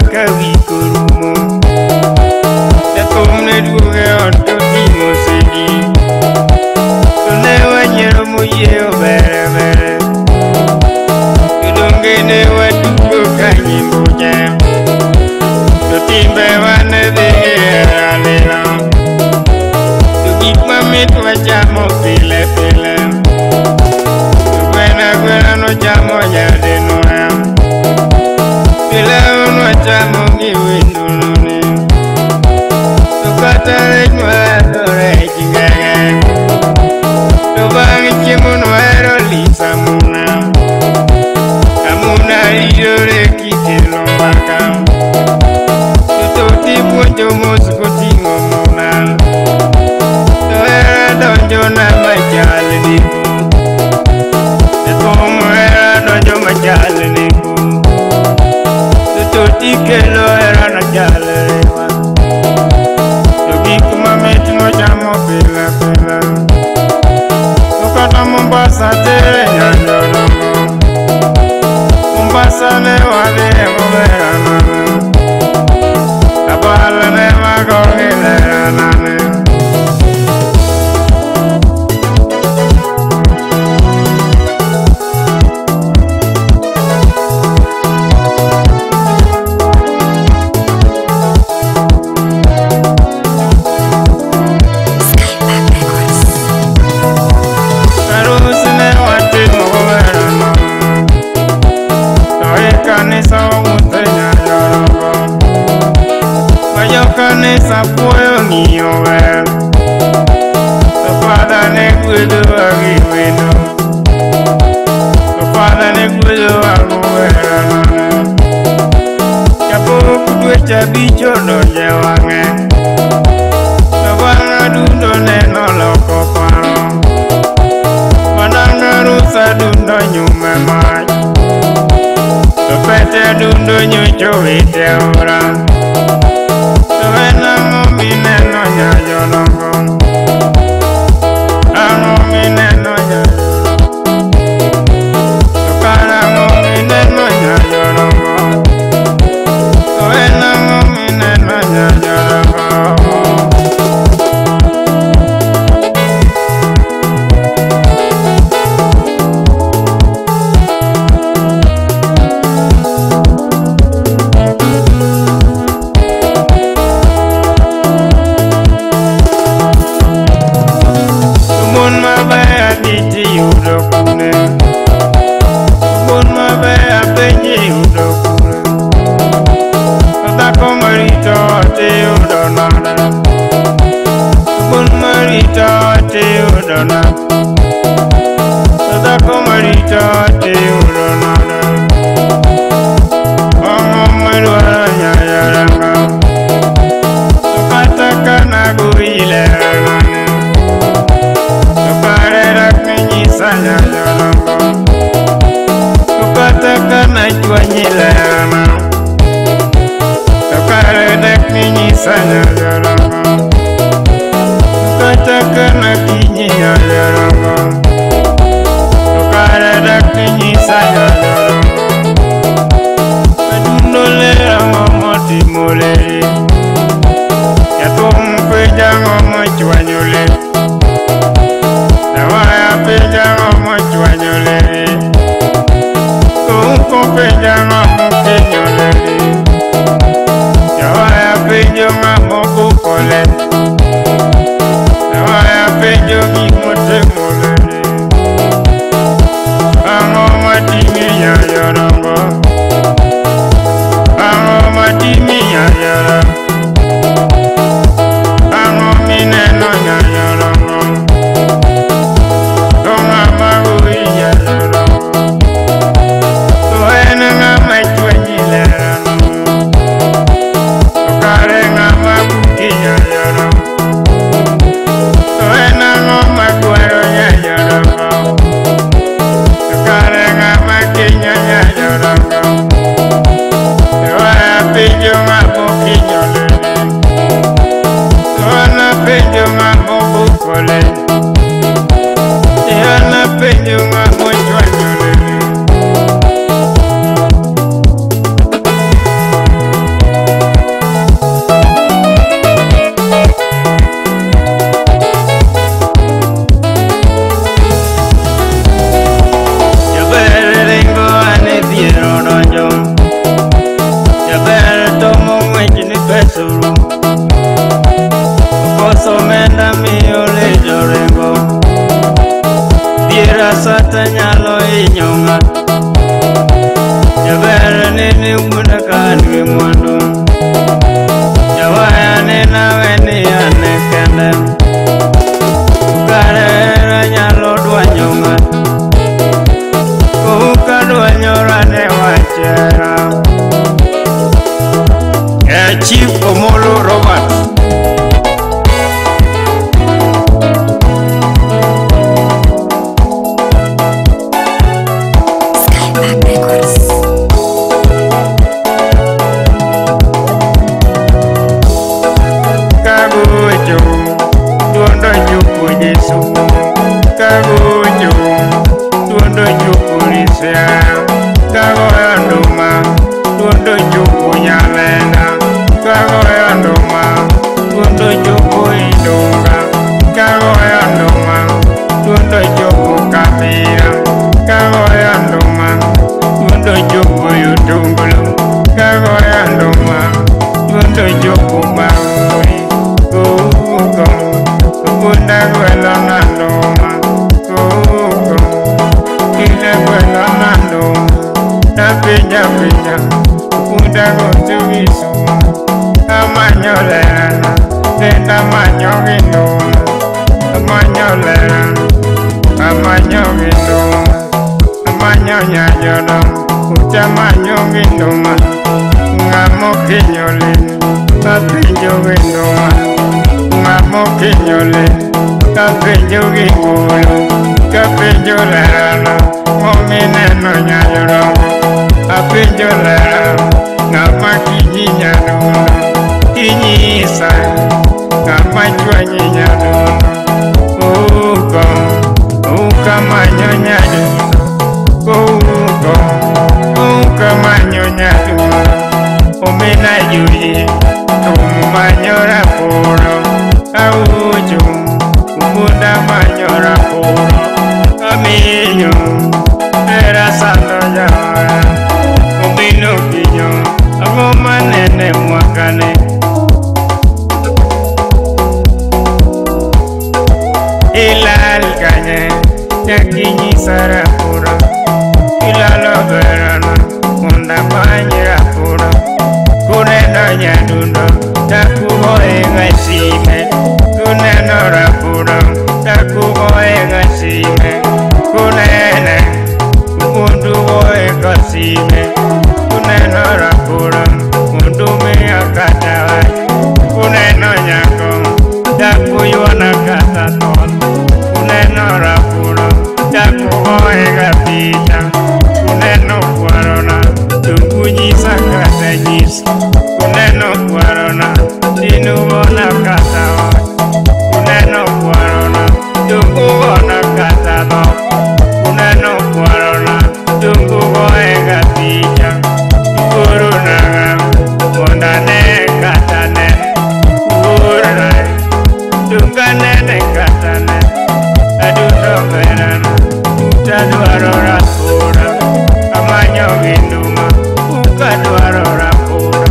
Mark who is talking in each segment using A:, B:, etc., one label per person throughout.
A: nyaka wik orumo. Jathum ne duogo e ot toting'o CD. To ne wanyiero moyie obere bere. To donge ne watugo ka nyimbuche. To timbewa ne dhi e hera lilo. To gik mamit wachamo pile pile. To gweno agwena nochamo nyadinwoya. Pilau nwachamo gi wenduluni. To kata rech nwahero rech ngege. To bang' chiemo nwahero lis amuna. Amuna ridore kikelo mbaka. To toti puonjo mos koting'o muna. To hera donjona machal neko. Jathum hera donjo machal neko. To toti kelo hera nachal rewa. To gik mamit nwachamo pile pile. To kata Mombasa tere nyandolongo. Mombasa ne wadhiye gobera nane. Abal ne wago gi lera nane.
B: Skypark Records.
A: Arus ne watimo gobera nane. To e kanisa wawuothe nyajorogo. Ma jo kanisa puoyo ng'iyo wer. To fadha ne gwedhowa gi wendo. To fadha ne gwedhowa gobera nane. Kapok dweche abich odonjo e wang'e. To bang' adundo ne noloko paro. Manang' arus adundo nyume mach. To pete adundo nyocha owite aora. To en ang'o mineno nyajodongo? Ang'o mineno nyajodongo? To kara ang'o mineno nyajodongo? To en ang'o mineno nyajodongo? Mon mabeyo aditi yudo kune? Mon mabeyo apenji yudo kune? To dhako marito ot iyudo nade? Mon marito ot iyudo nade? To dhako marito ot iyudo nade? Ang'o midwaro nyajodongo? To kata ka nagoyi lera nane? To kare dak minyisa nyajodongo. To kata ka nachwanyi lerana. To kare dak minyisa nyajodongo. To kata ka nakinyi nyajodongo. To kare dak minyisa nyajodongo. Adundo ler ang'o motimo leri? Jathum penjo ang'o mochwanyo ler? Jawaya penjo ang'o mochwanyo leri? Kouko penjo ang'o mokinyo leri? Jawaya penjo ng'ama obuko ler? Jawaya penjo gimotimo leri? Ang'o matimi nyajodongo? Ang'o matimi nyajodongo? gi mwandu. Jawaya nena weni ane kende. Kare hera nyalo dwanyo ng'ato. Ka dwanyora ne wach hera. Chief Omolo Robert.
B: Skypark Records.
A: Kagocho, duondo chopo Yesu. Kagocho, duondo chopo Lisia. Kagoyo nduma, duondo chopo Nyalenda. Kagoyo nduma, duondo chopo Idunga. Kagoyo nduma, duondo chopo Kabira. Kagoyo nduma, duondo chopo Yutungulu. Kagoyo nduma, duondo chopo Maui. Kuko, kubunda gwelo na nduma. Kuko, kile gwelo na nduma. Napinja pinja, kubunda gotugisu. Amanyo lerana, tenda manyo gi nduma. Amanyo lerana, amanyo gi nduma. Amanyo nyajono, utamanyo gi nduma. Ng'amo kinyole, apenjo gi nduma. Ng'amo kinyole, apenjo gi ngolo. Kapenjo lerana, momineno nyajono. Apenjo lerana, ng'ama kinyi nyadundo. Inyisa, ng'ama chwanyi nyadundo. Uko, ukamanyo nyadundo. Uko, ukamanyo nyadundo. Omena yuyi, tumanyo raporo. Aucho, umunda manyo raporo. Aminyo, era sando jara. Obino kinyo, ang'o manene mwakane. Ilal kanye, nyakinyisa raporo. Ilalo berana, munda manyi raporo. Kuneno nyadundo, takugoye gasime. Kuneno raporo, takugoye gasime. Kunene, mundu goye gasime. Kuneno raporo, mundu miyo kata wach. Kuneno nyako, takuywona kata thon. Kuneno raporo, takugoye ga picha. Kuneno kwarona, tungunyisa kata nyis. Kuneno kwarona, tinugona kata wach. Kuneno kwarona, tungugona kata dhok. Kuneno kwarona, tungugoye ga picha. Koro nang'a, mondo ane kata ne. Koro tunganene kata ne. Adundo berana, utadwaro raporo. Amanyo gi nduma, ukadwaro raporo.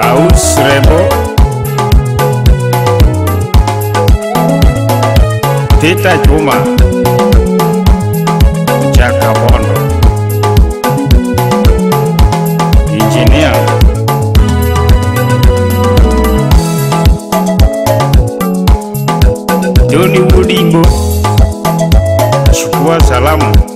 C: Aus Remo, Tita Juma, Chakabondo, Engineer Johnny Woodimbo, chukua salamu.